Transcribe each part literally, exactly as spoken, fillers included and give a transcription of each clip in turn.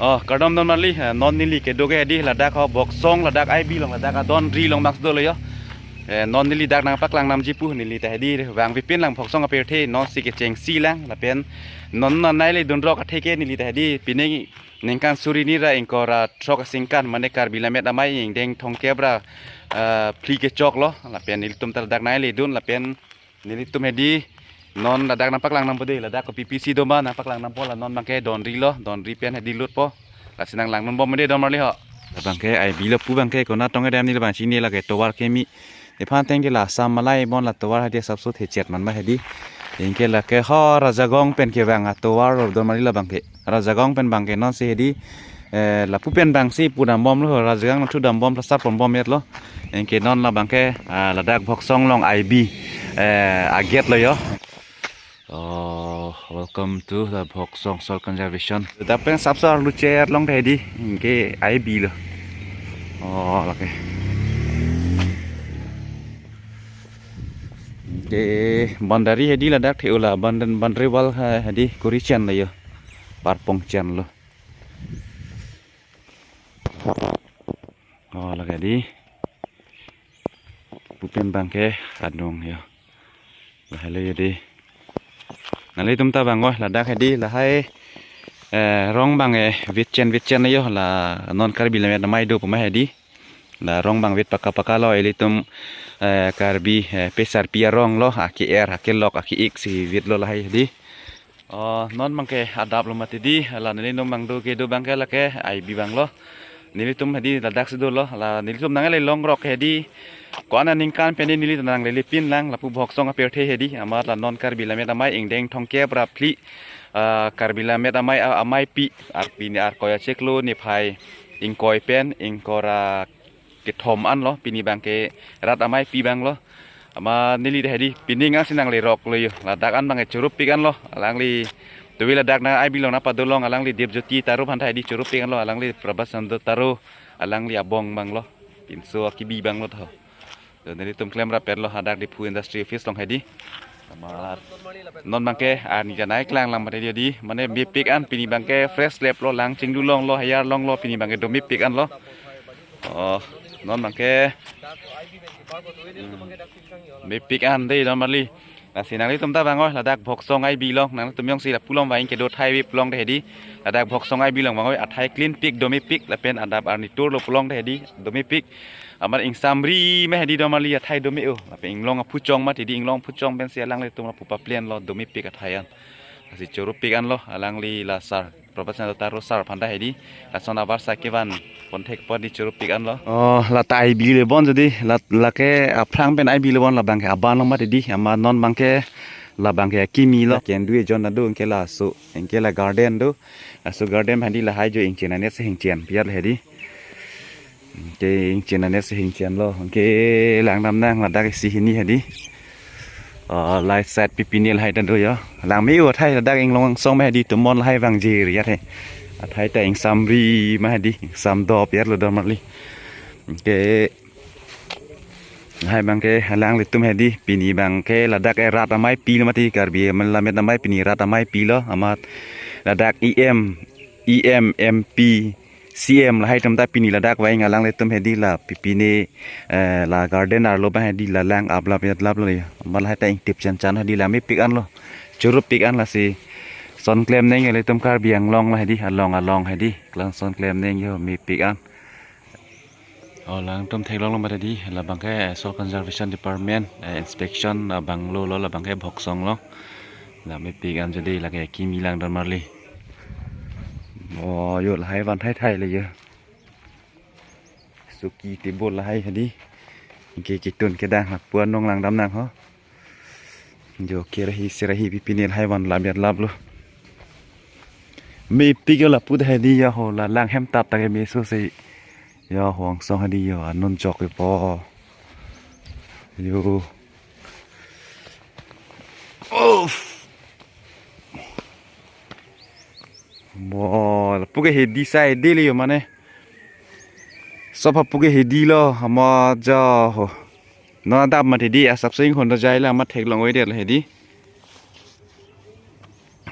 Oh, kardom don marli, eh, non neli kedo ke hedi ladak ho Voksong, ladak I B along, ladak adon ri along bang sdolo yo. Eh, non neli dak nangpaklang namji pu, neli ta hedi vangvepin lang Voksong apirthe, non si kechengsi lang, lapen non nanai le dunrok atheke neli ta hedi pining ningkan suri hini ra ingkoi ra throk asingkan mane Karbi Lammet Amei ingdeng thomkep ra, eh, phli kechoklo, lapen nelitum ta ladak nai le dun, lapen nelitum hedi non ladak nangpaklang nampo de, ladak kopi pisi doma nangpaklang nampo, la non bangke don rilo, don ri pen hedi lutpo. Lasi nanglang non bom de don marli ho. La bangke I B lo pu bangke konat tong kedam neli bang chini lake tovar kemi. Iphan teng ke la Assam malai bon la tovar hedi asapso thechet man ma hedi. Ingke lake ho Rajagong pen kevang atovar lo don marli la bangke. Rajagong pen bangke non si hedi, eh, lapu pen bang si pudam bomlo, Rajagong thu dam bom plastar pon bom yet lo. Ingke non la bangke, ah, ladak Voksong along I B, eh, agate lo yo. Oh, welcome to the Voksong Soil Conservation. Ladak pen sapsar lucher long hedi, ingke I B lo. Oh, lake. Ingke boundary hedi ladak the ula, bound-, boundary wall ha-, hedi kuri chen lo yo. Parpong chen lo. Oh, lake di. Pupen bangke adung yo. Lahai lo yo di. Nanglitum ta bang oi, ladak hedi lahai, eh, rong bang, eh, vit chen vit chen yo, la non Karbi Lammet Amei do pu ma hedi. La rong bang vit paka paka lo, ilitum, eh, Karbi, eh, pesarpi arong lo, ake-er, akelok, ake-ik si vit lo lahai hedi. Oh, non bangke adap lo mati di, la nelitum bang do kedo bangke lake I B bang lo. Nelitum hedi ladak si dolo, la nelitum nang le longrok hedi. Ko-an aningkan pen neli nang le lepin lang, lapu Voksong apirthe hedi, amat la non Karbi Lammet Amei ingdeng thomkep ra phli, ah, Karbi Lammet Amei, ah, ameipi, arpi ni arkoi achiklo niphai ingkoi pen ingkoi ra kethom an lo, pini bangke rat ameipi bang lo. Amat neli ta hedi pining asi nang le rok lo yo. Ladak an bangke Chorupik an lo. Alangli tuwi ladak nang I B along nangpadolong alangli Debjyoti Taro aphan ta hedi Chorupik an lo. Alangli Prabhat Chandra Taro alangli abong bang lo. Pinso akibi bang lo tho. To nelitum klem rapet lo hadak Diphu Industry Office along hedi. Amat non bangke ani janai klang lang mate di, mane mepik an pini bangke fresh lep lo, lang chingdulong lo, hayar long lo, pini bangke do mepik an lo. Oh, non bangke, hmm, mepik an de don marli. Lasi nanglitum ta bang oi, ladak Voksong I B along, nangtum jongsi lapu along vang kedo athai vip along de hedi. Ladak Voksong I B along bang oi, athai clean pik, do mepik, lapen adap arni tur lo pu along de hedi, do mepik. Amat ingsamri ma hedi don marli athai do me-o. Lapen inglong aphuchong mati di, inglong aphuchong pensi alanglitum lapu paplin lo, do mepik athai an. Lasi Chorupik an lo, alangli la sar. Prabhat Chandra Taro sar aphan ta hedi. Lason abar sa kevan pon thek pon di Chorupik an lo. Oh, la ta I B le bon jadi, la, lake aphrang pen I B le bon, la bangke aban long mati di, amat non bangke la bangke akimi lo. Ken du ejon adu ingke laso, ingke la garden do. Laso garden hedi lahai jo ingchen anet si ingchen piat hedi. Ingke ingchen anet si ingchen lo. Ingke lang dam nang ladak isi hini hedi. Oh, light side pipinil hai ta do yo. Lang me-o athai ladak inglong song ma hedi, tomon lahai vang jir ya the. Athai ta ingsamri ma hedi, ingsam dop yar lo don marli. Ingke hai bangke alanglitum hedi pini bangke ladak erat ameipi lo mati, Karbi Lammet Amei pini rat ameipi lo, amat ladak E M, E M, M P, C M lahai atum ta pini ladak vang alanglitum hedi la pipine, eh, la garden arlo bang hedi la lang aplap yatlap lo ya. Amat lahai ta ingtip chan chan hedi, la mepik an lo. Chorupik an lasi. Son klem neng ilitum Karbi Anglong la hedi, along along hedi. Klang son klem neng yo mepik an. Oh, alangtum theklong lo mati di, la bangke, eh, Soil Conservation Department, eh, inspection, eh, bang lo lo, la bangke Voksong lo. La mepik an jadi lake kimi lang don marli. Oh, yo lahai van thai thai le yo. Suki table lahai hedi. Ingke kitun kedang lapu anong lang dam nang ho. Jo kerahi serahi pipinil hai van lap yat lap lo. Mepik yo lapu ta hedi yo ho, la lang hem tap ta ke meso se. Yo ho angsong hedi yo, anun chok yo po. Yo. Uff. Mo, lapu ke hedi sai hedi le yo mane. Sob hapu ke hedi lo, ama ja ho. Non adap mati di, asap sing hon do jai la, amat theklong oi de la hedi.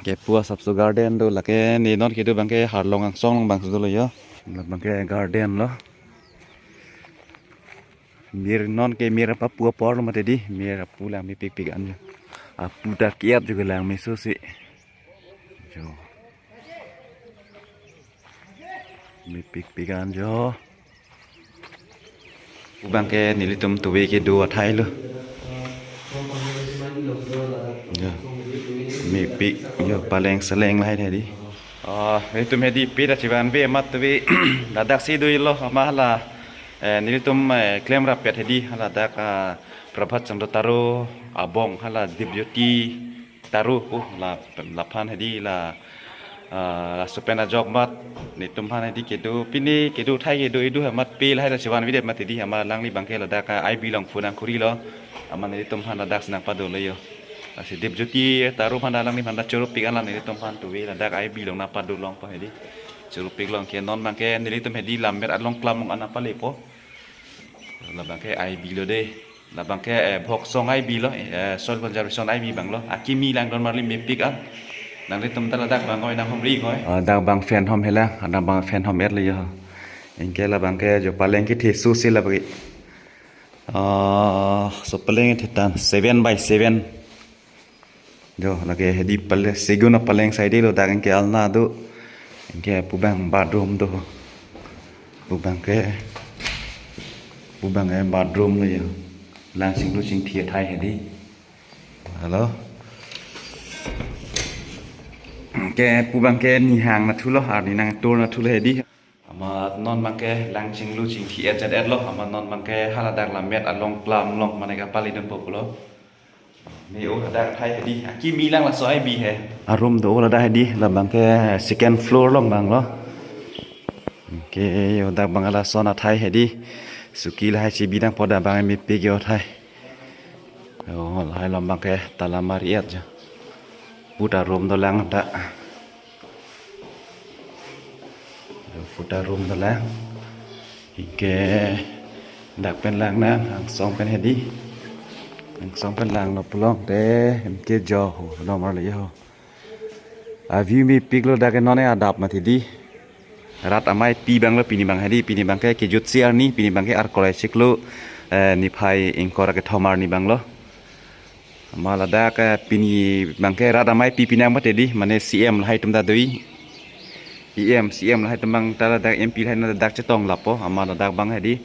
Kepu asapso garden do, lake ne non kedo abangke Harlong angsong along abangso dolo jo. Labangke garden lo. Mir non ke mir apapu apor lo mati di, mir apu lang mepikpik an jo. Apu ta kiat jo ke lang meso si. Jo. Mepikpik an jo. Pu abangke nelitum tuve kedo athai lo. Jo. Mepik jo, paleng seleng lahai hedi. Ah, nelitum hedi peta chevanve amat tuve ladak si do-ilo amat hala, eh, nelitum, eh, klemrap pet hedi hala dak, ah, Prabhat Chandra Taro abong hala Dipjyoti Taro pu la, laphan hedi la, ah, laso pen ajok amat nelitum aphan hedi kedo, pini kedo athai kedo idu amat pe lahai ta chevanvedet amat hedi amat alangli abangke ladak, ah, I B along phone nangkuri lo. Amat nelitum aphan ladak si nangpadolo jo. Lasi Dipjyoti Taro aphan ta alangliphan ta chorupik an la nelitum aphan tuve ladak I B along nangpado longpo hedi. Chorupik long ke non abangke nelitum hedi lammet along klam along an nangpalepo. Labangke I B lo de. Labangke, eh, Bhoksong I B lo, eh, soil conservation I B abang lo. Akimi langdun marli mepik an. Nanglitum ta ladak abang oi nanghumri oi. Ah, dak abang fan hom hela, dak abang fan hom er le jo. Anke labangke jo paleng kethe su si labangke. Ah, so paleng kethe tan seven by seven. Jo, lake hedi paleng, segun apaleng side lo dak anke alna do. Anke pu abang bathroom do. Pu abangke, pu abangke bathroom lo jo. Lang chinglu chingthi athai hedi. Halo. Anke pu abangke nihang nathu lo, arni nangtur nathu lo hedi. Amat non abangke lang chinglu chingthi et et lo. Amat non abangke hala dak lammet along klam along mane kapalidunpo pulo. Ne o ladak athai hedi. Akimi lang laso I B he. Arum do ladak hedi. Labangke second floor along abang lo. Anke jo dak abang lason athai hedi. Suki lahai chebi nangpo dak abang mepik jo athai. Jo lahai along abangke tala mari et jo. Puta room dolang dak. Puta room dolang. Anke dak pen lang nang, angsong pen hedi. Angsong pen langlo pulote, anke jo ho, nomor le jo ho. Aview mepik lo dak non adap mati di. Rat amei pi abang lo pini abang hedi, pini abangke kejutsi arni, pini abangke Arkoi achiklo, eh, niphai ingkoi ra kethom arni abang lo. Amat ladak, eh, pini abangke rat amei pi pini abang mati di, mane C M lahai atum ta doi. E M, C M lahai atum abang ta ladak M P lahai na ladak chetong lapo, amat ladak abang hedi.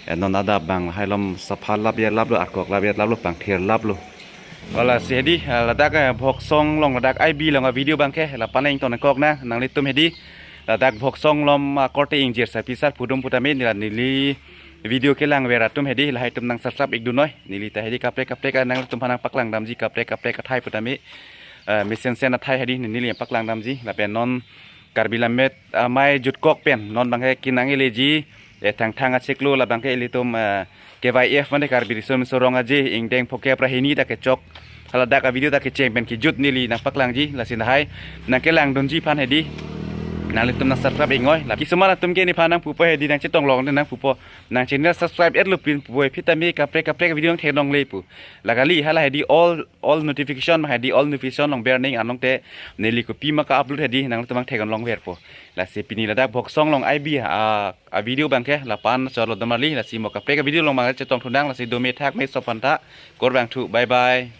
Eh, non adap abang lahai along sapha lap ya lap lo, arkok lap ya lap lo, pangthir lap lo. Lasi hedi, eh, ladak, eh, Bhoksong along ladak I B along avideo abangke, lapu-an ingtong nangkok nang, nanglitum hedi. Ladak Bhoksong along, ah, korte ingjir sa pisar pudum putame neli la neli video kelang ver atum hedi, lahai atum nang subscribe ik dun noi. Neli ta hedi kaprek kaprek, ah, nanglitum aphan nangpaklang damji kaprek kaprek athai putame. Eh, mesen sen athai hedi neli paklang damji. Lapen non Karbi Lammet amei jutkok pen non abangke kenang eleji, eh, Thangthang achiklo labangke ilitum, eh, K Y F mane Karbi Riso Nimso Rong Aje ingdeng phokep ra hini ta kechok. Haladak avideo ta kecheng pen kejut neli nangpaklangji, lasi lahai nangkelangdunji aphan hedi nanglitum nang subscribe ik noi. La kisuman atum ke nephan nangpupo hedi nangchetong long nangpupo, nang channel subscribe et lo pin pupo, aphi tame kaprek kaprek video nangtheklongle pu. La kali hala hedi all all notification ma hedi all notification along ber ning anong te neli kopi ma ka-upload hedi nanglitum nangtheklong verpo. Lasi pini ladak Bhoksong along I B a, avideo abangke lapu-an cholo damali, lasi mo kaprek avideo along abang chetong thunang, lasi dome thakme sophan ta, kurvangthu, bye bye.